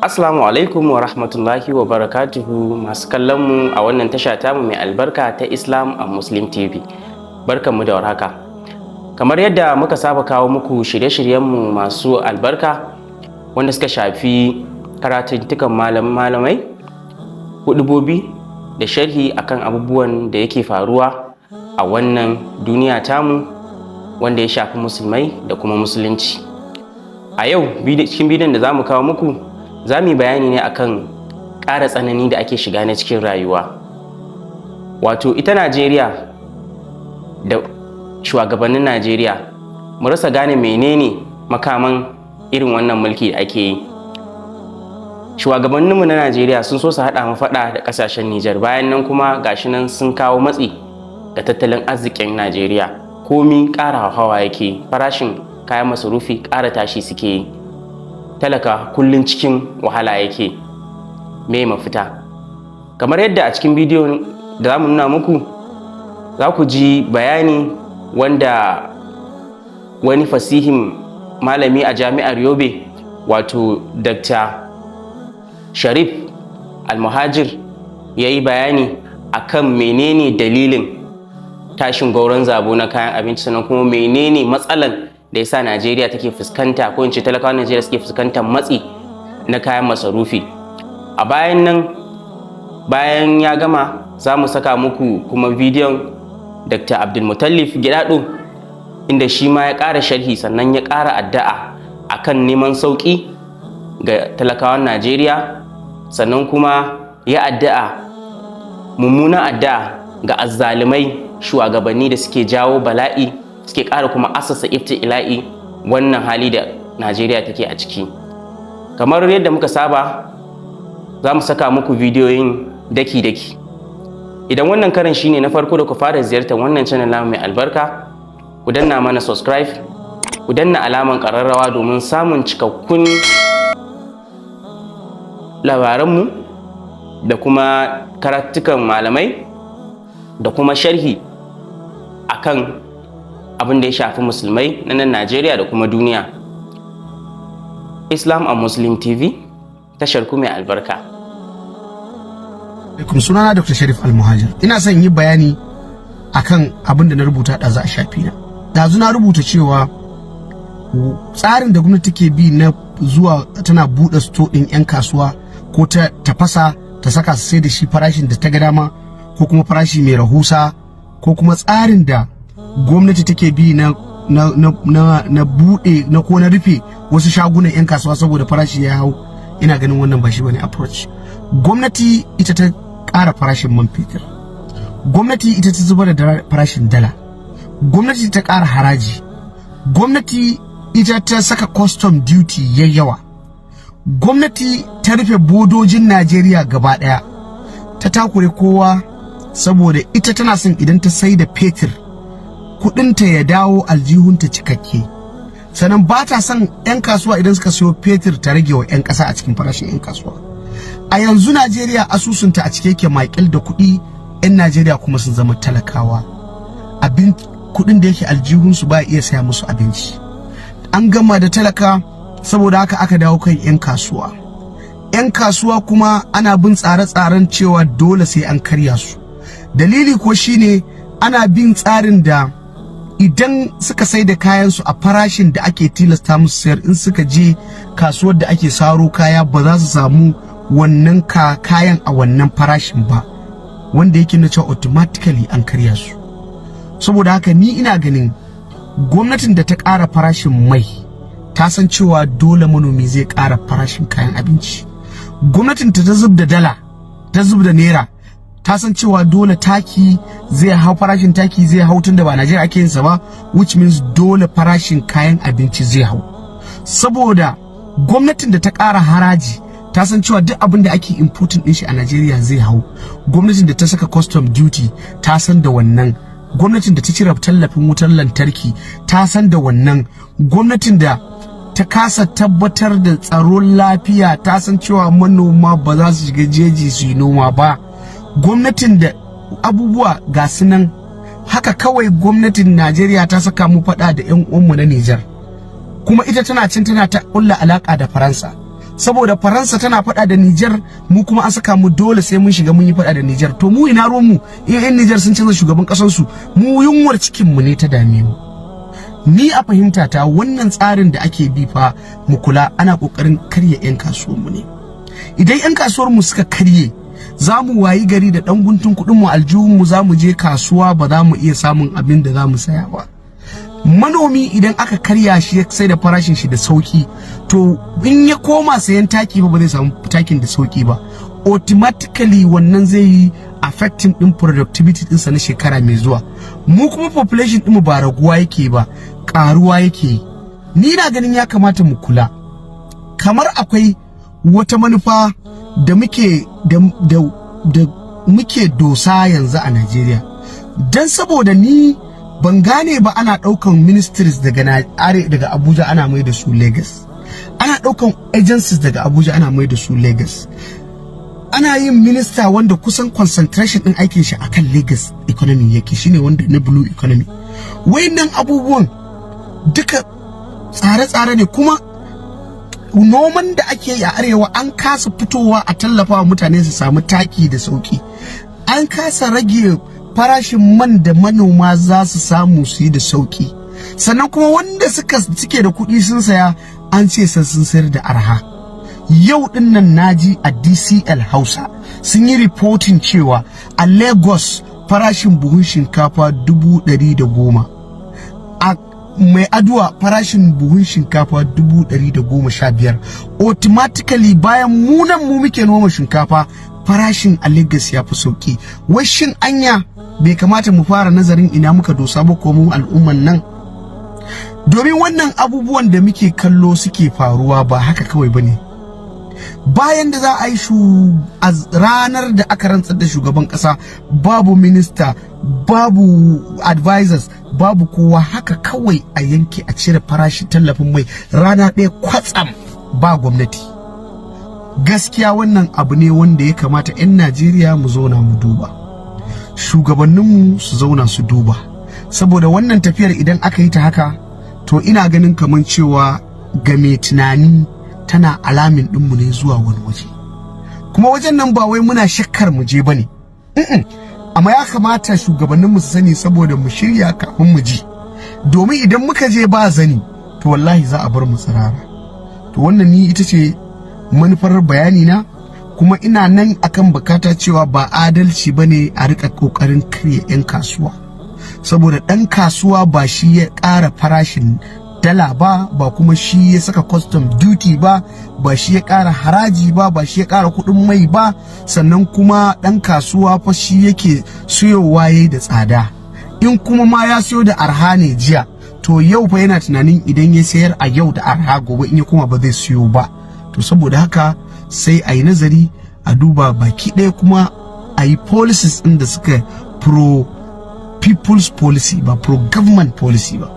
Assalamu alaikum wa rahmatullahi wa barakatuhu, masu kallon mu a wannan tasha tamu mai albarka ta Islam a Muslim TV. Barkanmu da warhaka. Kamar yadda muka saba kawo muku shirye-shiryenmu masu albarka wanda suka shafi karatuttukan malamai, hudubobi da sharhi akan abubuwan da yake faruwa a wannan duniya tamu wanda ya shafi musulmai da kuma musulunci. A yau cikin bidiyon da za mu kawo muku, za mu yi bayani ne akan ƙara tsanani da ake shiga na cikin rayuwa. Wato ita Najeriya da shugabannin Najeriya, mu rasa gane menene makaman irin wannan mulki da ake yi. Shugabanninmu na Najeriya sun so su haɗa mu faɗa da ƙasashen Nijar, bayan nan kuma gashi nan sun kawo matsi ga tattalin arzikin Najeriya. Komi ƙara hawa yake, farashin kayan masarufi ƙara tashi suke yi. Talaka kullum cikin wahala yake. Me mafita? Kamar yadda a cikin bidiyon da za mu nuna muku, za ku ji bayani wanda wani fasihin malami a Jami'ar Yobe, wato Dr. Sharif Almuhajir, ya yi bayani akan menene dalilin tashin gwauron zabo na kayan abinci, sannan kuma menene matsalan da yasa Najeriya take fuskanta, ko in ce talakawan Najeriya suke fuskantar matsi na kayan masarufi. A bayan nan, bayan ya gama, za mu saka muku kuma bidiyon Dr. Abdulmutallif Gidado, inda shi ma ya ƙara sharhi, sannan ya ƙara addu'a akan neman sauƙi ga talakawan Najeriya, sannan kuma ya addu'a, mummunan addu'a ga azzalumai shugabanni da suke jawo bala'i, suke ƙara kuma asasa iftila'i wannan hali da Najeriya take a ciki. Kamar yadda muka saba, za mu saka muku bidiyoyin daki-daki. Idan wannan karan shine na farko da ku fara ziyartar wannan channel namu mai albarka, ku danna mana subscribe, ku danna alaman ƙararrawa domin samun cikakkun labaranmu da kuma karatukan malamai da kuma sharhi akan abin da ya shafi musulmai na nan Najeriya da kuma duniya. Islam a Muslim TV, tashar ku mai albarka. Alaikum, sunana Dr. Sharif Almuhajir. Ina son yi bayani akan abin da na rubuta ɗazu a shafi na. Ɗazu na rubuta cewa tsarin da gwamnati take bi na zuwa tana buɗe store ɗin 'yan kasuwa, ko ta tafasa ta saka su sai da shi farashin da ta ga dama, ko kuma farashi mai rahusa, ko kuma tsarin da gwamnati take bi na buɗe na ko na rufe wasu shagunan 'yan kasuwa saboda farashi ya hau, ina ganin wannan ba shi bane approach. Gwamnati ita ta ƙara farashin man fetur, gwamnati ita ta zubar da farashin dala, gwamnati ta ƙara haraji, gwamnati ita ta saka custom duty yayyawa, gwamnati ta rufe bodojin Najeriya gaba ɗaya, ta takure kowa, saboda ita tana son idan ta sai da fetur kudinta ya dawo aljihunta cikakke. Sannan ba ta son 'yan kasuwa idan suka siyo fetur ta rage wa 'yan ƙasa a cikin farashin 'yan kasuwa. A yanzu Najeriya asusunta a cike yake makil da kuɗi, 'yan Najeriya kuma sun zama talakawa. Abin kuɗin da yake aljihunsu ba iya saya musu abinci. An gama da talaka, saboda haka aka dawo kan 'yan kasuwa. 'Yan kasuwa kuma ana bin tsare-tsaren cewa dole sai an karya su. Dalili ko shine ana bin tsarin da idan suka sai da kayansu a farashin da ake tilasta musu sayar, in suka je kasuwar da ake saro kaya ba za su samu wannan kayan a wannan farashin ba, wanda yake na cewa automatically an karya su. Saboda haka ni ina ganin gwamnatin da ta ƙara farashin mai ta san cewa dole manomi zai ƙara farashin kayan abinci. Gwamnatin ta zub da dala, ta zub da naira, ta san cewa dole taki zai hau, farashin taki zai hau tunda ba Najeriya ake yin sa ba, which means dole farashin kayan abinci zai hau. Saboda gwamnatin da ta ƙara haraji ta san cewa duk abin da ake importing din shi a Najeriya zai hau. Gwamnatin da ta saka custom duty ta san da wannan. Gwamnatin da ta cire tallafin wutar lantarki ta san da wannan. Gwamnatin da ta kasa tabbatar da tsaron lafiya ta san cewa manoma ba za su shiga jeji su yi noma ba. Gwamnatin da abubuwa ga su nan haka kawai, gwamnatin Najeriya ta saka mu faɗa da 'yan uwanmu na Nijar, kuma ita tana cin tana ta ƙulla alaƙa da Faransa. Saboda Faransa tana faɗa da Nijar, mu kuma an saka mu dole sai mun shiga mun yi faɗa da Nijar. To mu ina ruwan mu in 'yan Nijar sun canza shugaban ƙasar su? Mu yunwar cikin mu ne ta dame mu. Ni a fahimta ta, wannan tsarin da ake bi fa, mu kula, ana kokarin karya 'yan kasuwar mu ne. Idan 'yan kasuwar mu suka karye, za mu wayi gari da ɗan guntun kuɗin mu aljihun mu, za mu je kasuwa ba za mu iya samun abin da za mu saya ba. Manomi idan aka karya shi ya sai da farashin shi da sauki, to in ya koma sayan taki ba zai samu takin da sauki ba. Automatically wannan zai yi affecting din productivity ɗinsa na shekara mai zuwa. Mu kuma population ɗinmu ba raguwa yake ba, ƙaruwa yake yi. Ni na ganin ya kamata mu kula, kamar akwai wata manufa da muke dosa yanzu a Najeriya, don saboda ni ban gane ba, ana ɗaukan ministries daga daga Abuja ana mai da su Lagos, ana ɗaukan agencies daga Abuja ana mai da su Lagos, ana yin minista wanda kusan concentration ɗin aikin shi akan Lagos economy yake, shine wanda na blue economy. Wayannan abubuwan duka tsare-tsare ne. Kuma noman da ake yi a arewa, an kasa fitowa a tallafa wa mutane su samu taki da sauki, an kasa rage farashin man da manoma za su samu su yi da sauki. Sannan kuma wanda suke da kuɗi sun saya, an ce sun sayar da arha. Yau din nan naji a DCL Hausa sun yi reporting cewa a Lagos farashin buhun shinkafa 110,000, a Mai'adua farashin buhun shinkafa 115,000. Automatically, bayan munan mu muke noma shinkafa, farashin a Lagos ya fi sauki. Wai shin anya bai kamata mu fara nazarin ina muka dosa ba ko mu al'umman nan? Domin wannan abubuwan da muke kallo suke faruwa ba haka kawai bane. Bayan da za a yi a ranar da aka rantsar da shugaban kasa, babu minista, babu advisors, babu kowa, haka kawai a yanke a cire farashin tallafin mai rana ɗaya kwatsam, ba gwamnati. Gaskiya wannan abu ne wanda ya kamata 'yan Najeriya mu zauna mu duba, shugabanninmu su zauna su duba, saboda wannan tafiyar idan aka yi ta haka, to ina ganin kamar cewa ga mai tunani tana alamin ɗinmu ne zuwa wani waje. Kuma wajen nan ba wai muna shakkar mu je bane, amma ya kamata shugabanninmu su sani saboda mu shirya kafin mu ji, domin idan muka je ba zani, to wallahi za a bar mu tsirara. To wannan ni ita ce manufar bayani na, kuma ina nan akan bukata cewa ba adalci bane a rika kokarin karya 'yan kasuwa, saboda ɗan kasuwa ba shi ya ƙara farashin dala ba, ba kuma shi ya saka custom duty ba, ba shi ya ƙara haraji ba, ba shi ya ƙara kuɗin mai ba. Sannan kuma ɗan kasuwa fa shi yake siyowa yayi da tsada. In kuma ma ya siyo da arha ne jiya, to yau fa yana tunanin idan ya sayar a yau da arha, gobe in ya koma ba zai siyo ba. To saboda haka sai a yi nazari a duba baki ɗaya, kuma a yi policies ɗin da suka pro people's policy, ba pro government policy ba,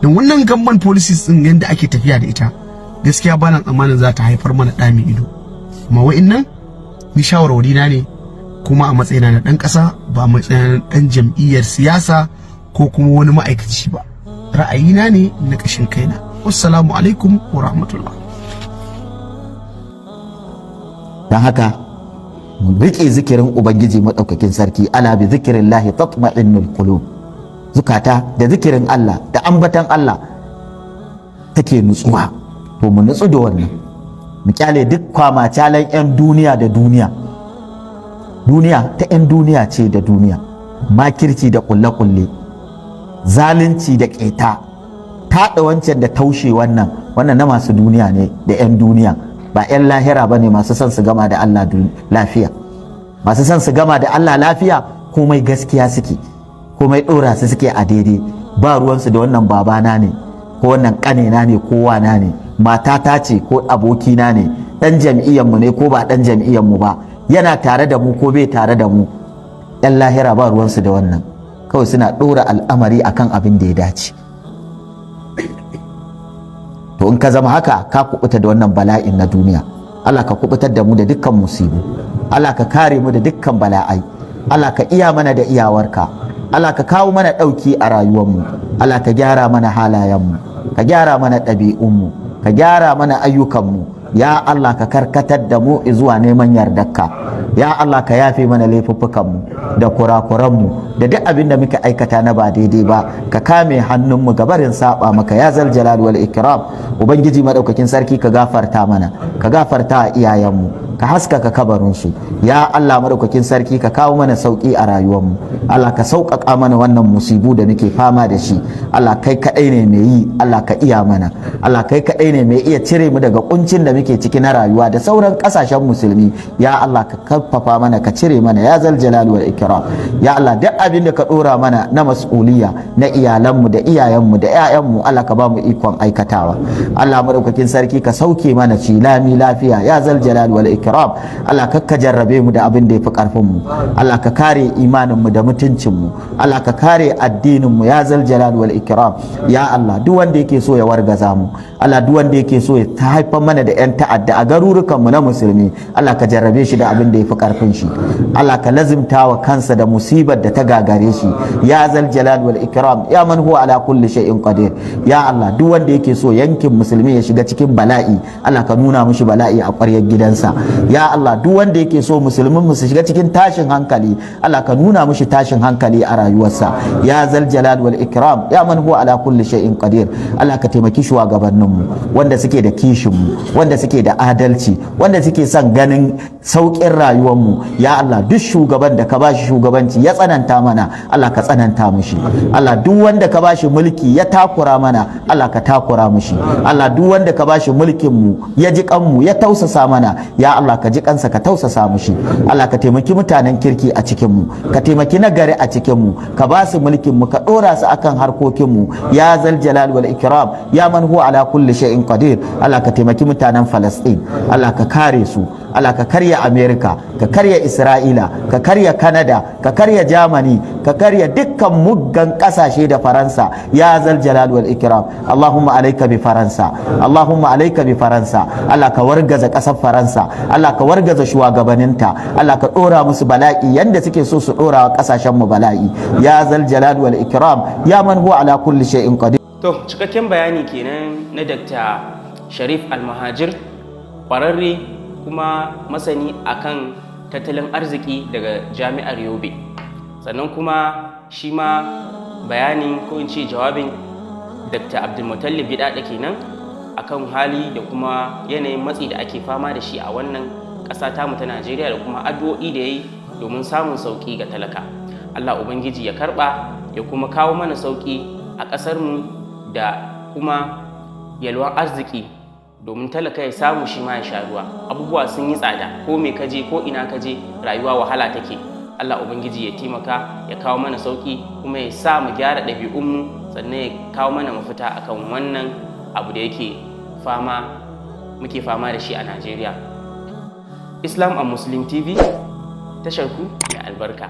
don wannan government policies ɗin yadda ake tafiya da ita, gaskiya ba na tsammanin za ta haifar mana ɗa mai ido. Amma wa'innan ni shawarwari na ne, kuma a matsayina na ɗan ƙasa, ba a matsayina na ɗan jam'iyyar siyasa ko kuma wani ma'aikaci ba, ra'ayina ne na ƙashin kaina. Wassalamu alaikum wa rahmatullah. Don haka mu riƙe zikirin Ubangiji Maɗaukakin Sarki. ألا بذكر الله تطمئن القلوب. Zukata da zikirin Allah da ambatan Allah take nutsuwa. To mu nutsu da wannan, mu kyale duk kwamacalan 'yan duniya da duniya. Duniya ta 'yan duniya ce da duniya, makirci da kulle-kulle, zalunci da ƙeta, taɗa wancan da taushe wannan, wannan na masu duniya ne da 'yan duniya, ba 'yan lahira ba ne, masu son su gama da Allah lafiya. Masu son su gama da Allah lafiya, komai gaskiya suke, komai ɗora su suke a daidai. Ba ruwansu da wannan babana ne ko wannan ƙanena ne ko wana ne, matata ce ko abokina ne, ɗan jam'iyyarmu ne ko ba ɗan jam'iyyarmu ba, yana tare da mu ko bai tare da mu. 'Yan lahira ba ruwansu da wannan, kawai suna ɗora al'amari akan abin da ya dace. To in ka zama haka, ka kubuta da wannan bala'in na duniya. Allah ka kubutar da mu da dukkan musibu. Allah ka kare mu da dukkan bala'ai. Allah ka iya mana da iyawarka. Allah ka kawo mana ɗauki a rayuwarmu. Allah ka gyara mana halayenmu, ka gyara mana ɗabi'unmu, ka gyara mana ayyukanmu. Ya Allah, ka karkatar da mu zuwa neman yardarka. Ya Allah, ka yafe mana laifuffukanmu da kurakuranmu da duk abin da muka aikata na ba daidai ba. Ka kame hannunmu ga barin saba maka, ya zal jalal wal ikram. Ubangiji madaukakin sarki, ka gafarta mana, ka gafarta a iyayenmu, ka haskaka kabarinsu. Ya Allah madaukakin sarki, ka kawo mana sauki a rayuwarmu. Allah, ka sauƙaƙa mana wannan musibu da muke fama da shi. Allah, kai kaɗai ne mai yi. Allah, ka iya mana. Allah, kai kaɗai ne mai iya cire mu daga kuncin da muke ciki na rayuwa da sauran ƙasashen musulmi. Ya Allah, ka karfafa mana, ka cire mana, ya zal jalal wal ikram. Ya Allah, duk abin da ka ɗora mana na mas'uliya na iyalanmu da iyayenmu da 'ya'yanmu, Allah, ka ba mu ikon aikatawa. Allah madaukakin sarki, ka sauke mana ci lami lafiya, ya zal jalal wal ikram. Allah, kakka jarrabe mu da abin da ya fi karfin mu. Allah, ka kare imanin mu da mutuncin mu. Allah, ka kare addinin mu, ya zal jalal wal ikram. Ya Allah, duk wanda yake so ya wargaza mu, Allah, duk wanda yake so ya haifar mana da yan ta'adda a garurukan mu na musulmi, Allah, ka jarrabe shi da abin da ya fi karfin shi. Allah, ka lazimta wa kansa da musibar da ta gagare shi, ya zal jalal wal ikram, ya man huwa ala kulli shay'in qadir. Ya Allah, duk wanda yake so yankin musulmi ya shiga cikin bala'i, Allah, ka nuna mishi bala'i a ƙwaryar gidansa. Ya Allah, duk wanda yake so musulmin mu su shiga cikin tashin hankali, Allah, ka nuna mishi tashin hankali a rayuwarsa, ya zal jalal wal ikram, ya man huwa ala kulli shay'in qadir. Allah, ka taimaki shugabannin mu wanda suke da kishin mu, wanda suke da adalci, wanda suke son ganin sauƙin rayuwar mu. Ya Allah, duk shugaban da ka bashi shugabanci ya tsananta mana, Allah, ka tsananta mishi. Allah, duk wanda ka bashi mulki ya takura mana, Allah, ka takura mishi. Allah, duk wanda ka bashi mulkin mu ya ji kanmu ya tausasa mana, ya Allah, ka ji kansa, ka tausasa mishi. Allah, ka taimaki mutanen kirki a cikin mu, ka taimaki nagari a cikin mu, ka ba su mulkin mu, ka dora su akan harkokin mu, ya zal jalal wal ikram, ya man huwa ala kulli shay'in qadir. Allah, ka taimaki mutanen Falastin. Allah, ka kare su. Allah, ka karya Amerika, ka karya Isra'ila, ka karya Canada, ka karya Germany, ka karya dukkan muggan kasashe da Faransa, ya zal jalal wal ikram. Allahumma alayka bi Faransa, Allahumma alayka bi Faransa. Allah, ka wargaza kasar Faransa. Allah, ka wargaza shugabanninta. Allah, ka dora musu bala'i yanda suke so su dora wa kasashen mu bala'i, ya zal jalal wal ikram, ya man huwa ala kulli shay'in qadir. To, cikakken bayani kenan na Dr. Sharif Almuhajir, ƙwararre kuma masani akan tattalin arziki daga Jami'ar Yobe. Sannan kuma shi ma bayanin, ko in ce jawabin Dr. Abdulmutallib Gidada kenan akan hali da kuma yanayin matsi da ake fama da shi a wannan ƙasa tamu ta Najeriya, da kuma addu'o'i da ya yi domin samun sauƙi ga talaka. Allah Ubangiji ya karɓa ya kuma kawo mana sauƙi a ƙasarmu da kuma yalwan arziki, domin talaka ya samu shi ma ya sha ruwa. Abubuwa sun yi tsada, ko me kaje, ko ina kaje, rayuwa wahala take. Allah Ubangiji ya taimaka ya kawo mana sauki, kuma ya sa mu gyara ɗabi'unmu, sannan ya kawo mana mafita akan wannan abu da yake fama muke fama da shi a Najeriya. Islam and Muslim TV, tashar ku mai albarka.